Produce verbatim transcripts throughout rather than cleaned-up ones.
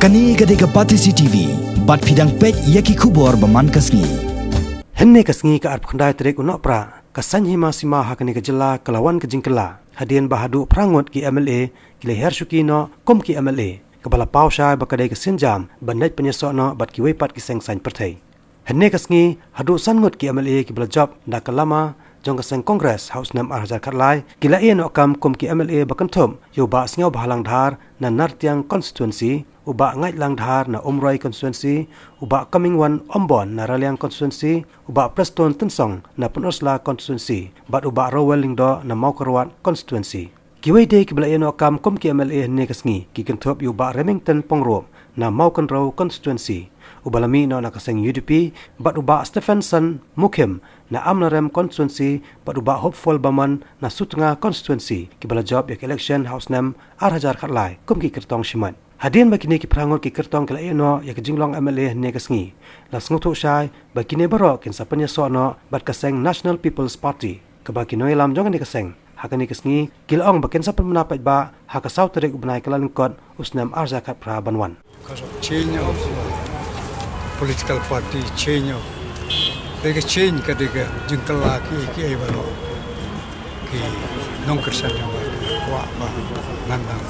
Kane ka dei ka Batesi T V, bad phi dang peit ïa ki khubor ba man ka sngi. Hynne ka sngi ka arphew khyndai tarik u Nohprah, ka saiñ hima sima ha kane ka jylla ka la wan ka jingkylla, hadien ba haduh phra ngut ki M L A ki la hiar shuki noh kum ki M L A, kaba la paw shai ba ka dei ka sienjam ban leit pynïasoh noh bad kiwei pat ki seng saiñ pyrthei. Hynne ka sngi, haduh san ngut ki M L A kiba la jop da ka lama jong ka seng Congress ha u snem ar hajar khatlai, ki la ïeh noh kam kum ki M L A ba kynthup ïa u Bah Sniawbhalang Dhar na Nartiang constituency, u Bah Ngaitlang Dhar na Umroi constituency, u Bah Comingone Ymbon na Raliang constituency, u Bah Prestone Tynsong na Pynursla constituency, bad u Bah Rowell Lyngdoh na Mawkyrwat constituency. Kiwei de kiba la ïeh noh kam kum ki M L A hynne ka sngi ki kynthup ïa u Bah Remington Pyngrope na Mawkynrew constituency, uba la mih noh na ka seng U D P, bad u Bah Stephenson Mukhim na Amlarem constituency, bad u Bah Hopeful Bamon na Sutnga constituency, kiba la jop ïa ka election ha u snem ar hajar khatlai kum ki kyrtong shimet. Hadien ba kine ki phra ngut ki kyrtong ki la ïeh noh ïa ka jinglong M L A hynne ka sngi, la sngewthuh shai ba kine baroh kin sa pynïasoh noh bad ka seng National People's Party, kaba ki nongïalam jong kane ka seng ha kane ka sngi ki la ong ba kin sa pynbna paidbah ha ka saw tarik u bnai Kyllalyngkot u snem ar hajar khatphra ban wan. Because of change of, uh, political party, change of, dei ka change ka dei ka jingkylla ki, ki ei baroh. Ki nongkyrshan jong nga ki kwah ba ngan nang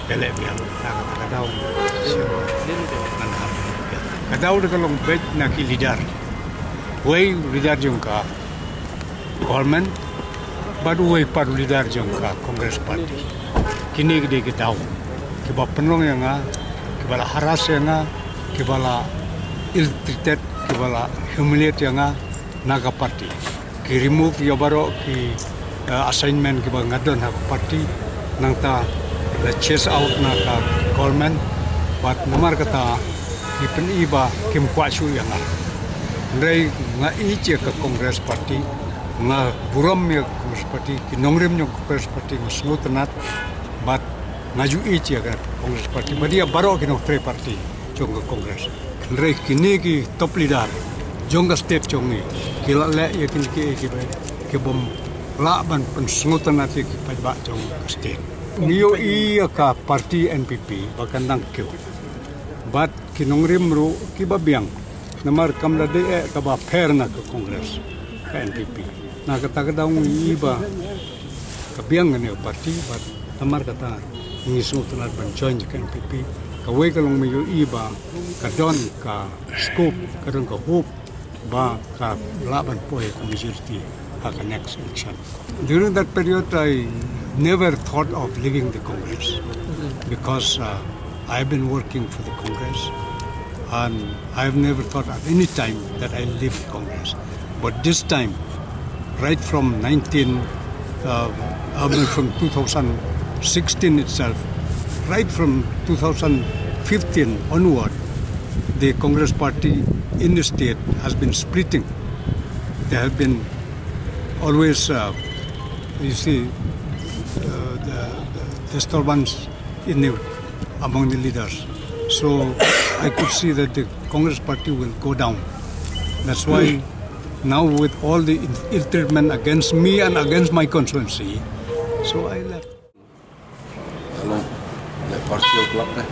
ïaleh biang na kata ka daw. Ngan nang ïaleh biang. Ka daw da ka long beit na ki leader. Wei leader jong ka government, bad uwei pat u leader jong ka Congress Party. Kine ki dei ki daw kiba pynlong ïa nga, kiba la harass ïa nga, kiba la ill treated, kiba la humiliate ïa nga na ka party. Ki remove ïa baroh ki, eh, assignment kiba nga don ha ka party. Nangta la chase out na ka government. Bad namar kata ki pyni ba kim kwah shuh ïa nga. Hynrei nga ïeit ïa ka Congress Party, nga burom ïa ka Congress Party, ki nongrim jong ka Congress Party nga sngewtynnat, bad nga ju ïeit ïa ka Congress Party bad ïa baroh ki nongtrei party jong ka Congress. Hynrei kine ki top leader jong ka state jong ngi ki la leh ïa kine kiei kiba, ki bym lah ban pynsngewtynnat ïa ki paidbah jong ka state. Ngi ïohi ïa ka party N P P ba kan dang kiew. Bad ki nongrim ruh kiba biang. Namar kam da dei eh kaba pher na ka Congress, ka N P P. Na kata ka daw ngi ïohi ba ka biang kane ka party, bad namar kata ngi sngewtynnat ban join ka N P P. Kawei ka long, ngi ïohi ba ka don ka scope, ka don ka hope ba ka lah ban poi ka majority ha ka next election. During that period, I never thought of leaving the Congress because, uh, I've been working for the Congress, and I've never thought at any time that I leave the Congress. But this time, right from nineteen, uh, I mean, from two thousand sixteen itself, right from two thousand fifteen onward, the Congress party in the state has been splitting. There have been always, uh, you see, uh, the, the disturbance in the, among the leaders. So I could see that the Congress party will go down. That's why now with all the ill, ill treatment against me and against my constituency, so I left. Hello. Le party club te.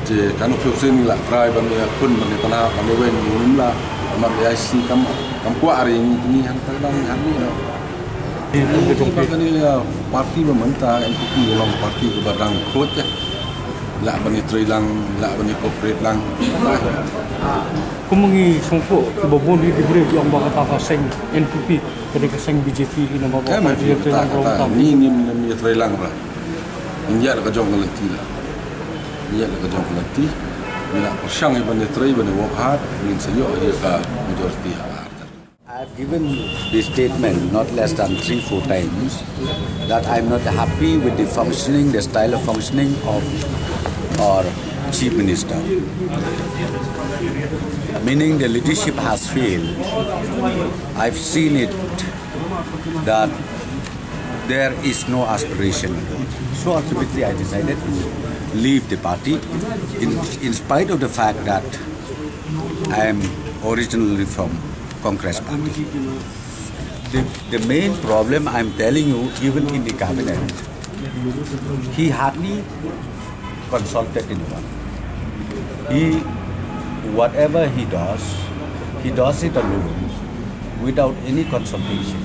Te kano phi usin la try ban ïa khun ban ïa tana ban ïa wen nim la. Ban ïa si kam kam kwah ri ni ni han ta dang han ni no. Ni ni ba kani ïa party ba mynta N P P long party ba dang khot ya. La ban ïa try lang, la ban ïa cooperate lang. Kum ngi sngewthuh ba bun ri ki briew ki ong ba kata ka seng N P P. Ka dei ka seng B J P hi namar ba ka dei ka seng kata. Ni ni ni ïa trei lang ba. Ngi ïa ka jong ka lynti la. Ngi ïa ka jong ka lynti. Ngi la pyrshang ïa ban ïa trei ban ïa work hard, ngin sa ïoh ïa ka majority ha. I have given this statement not less than three, four times that I am not happy with the functioning, the style of functioning of our Chief Minister. Meaning the leadership has failed. I've seen it that there is no aspiration. So ultimately, I decided to leave the party in, in spite of the fact that I am originally from Congress Party. The, the main problem, I'm telling you, even in the cabinet, he hardly consulted anyone. He, whatever he does, he does it alone without any consultation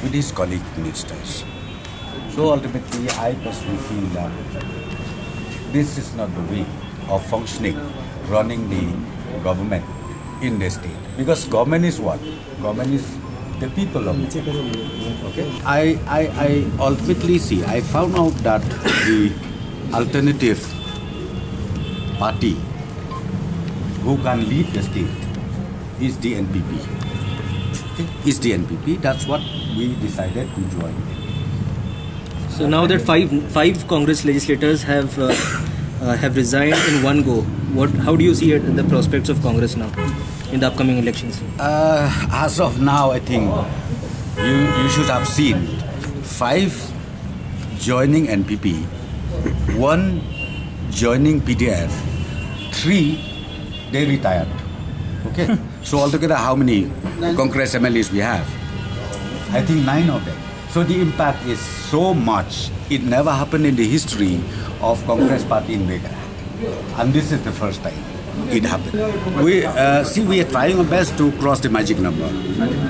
with his colleague ministers. So ultimately, I personally feel that this is not the way of functioning, running the government in the state. Because government is what? Government is the people of India. Okay? I, I, I ultimately see, I found out that the alternative party who can lead the state is the N P P. Okay? Is the N P P. That's what we decided to join. So now that five five Congress legislators have uh, uh, have resigned in one go, what how do you see it, the prospects of Congress now in the upcoming elections? Uh, as of now, I think you, you should have seen five joining N P P, one joining P D F, three they retired. Okay, so altogether, how many Congress M L As we have? I think nine of them. So the impact is so much. It never happened in the history of Congress party in Meghalaya. And this is the first time it happened. We uh, see, we are trying our best to cross the magic number,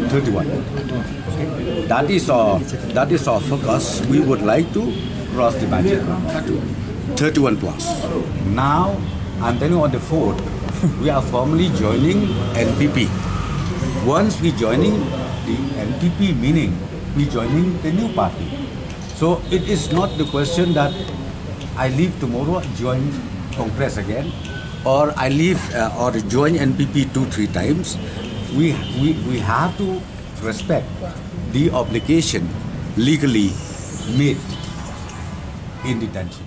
thirty-one. That is our that is our focus. We would like to cross the magic number, thirty-one plus. Now, I'm telling you, on the fourth, we are formally joining N P P. Once we joining the N P P, meaning we joining the new party. So it is not the question that I leave tomorrow, join Congress again, or I leave uh, or join N P P two, three times. We, we, we have to respect the obligation legally made in the tension.